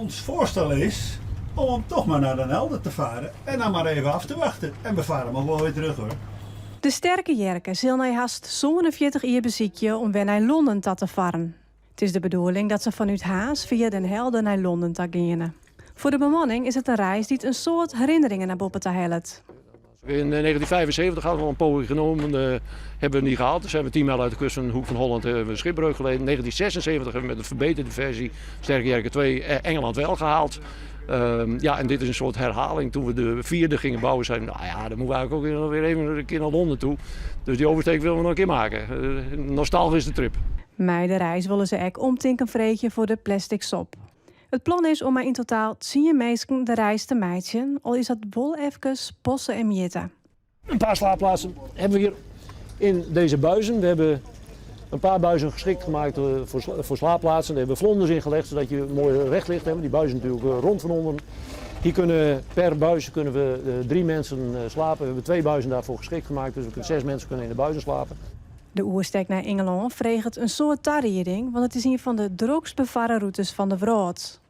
Ons voorstel is om toch maar naar Den Helder te varen en dan maar even af te wachten. En we varen hem ook wel weer terug hoor. De Sterke Jerke sil nei hast 47 jier besykje om wer nei Londen ta te farren. It is de bedoeling dat se fanút Harns fia Den Helder nei Londen ta geane. Foar de bemanning is it in reis dy't in soad herinneringen nei boppe ta hellet. In 1975 hadden we al een poging genomen, hebben we niet gehaald. Toen zijn we 10 mijl uit de kust van de Hoek van Holland hebben we een schipbreuk geleden. In 1976 hebben we met een verbeterde versie Sterke Jerke 2 Engeland wel gehaald. Ja, en dit is een soort herhaling. Toen we de vierde gingen bouwen, zeiden we, nou ja, dan moeten we eigenlijk ook weer even een keer naar Londen toe. Dus die oversteek willen we nog een keer maken. Nostalgische trip. Mei de reis wolle se ek omtinken freegje foar de plastic sop. It plan is om mei yn totaal 10 minsken de reis te meitsjen, al is dat wol efkes passe en mjitte. Een paar slaapplaatsen hebben we hier in deze buizen. We hebben een paar buizen geschikt gemaakt voor slaapplaatsen. Daar hebben we vlonders in gelegd, zodat je mooi recht ligt. Die buizen natuurlijk rond van onder. Hier kunnen per buis kunnen we drie mensen slapen. We hebben twee buizen daarvoor geschikt gemaakt, dus we kunnen zes mensen kunnen in de buizen slapen. De oerstek nei Ingelân freget in soad tarieding, want it is ien fan de drokst befarre rûtes fan de wrâld.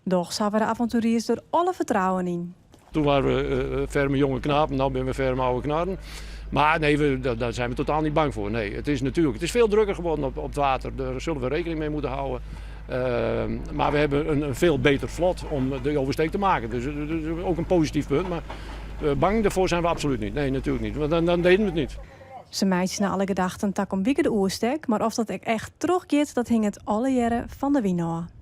Dochs hawwe de avonturiers der alle fertrouwen yn. Toen waren we ferme jonge knapen, nu binne we ferme oude knarren. Maar nee, daar zijn we totaal niet bang voor. Nee, het is natuurlijk, het is veel drukker geworden op het water. Daar zullen we rekening mee moeten houden. Maar we hebben een veel beter vlot om de oversteek te maken. Dus dat is ook een positief punt. Maar bang daarvoor zijn we absoluut niet. Nee, natuurlijk niet. Want dan deden we het niet. Se meitsje nei alle gedachten takom wike de oerstek, mar oft dat ek echt trochgiet, dat hinget allegearre fan de wyn ôf.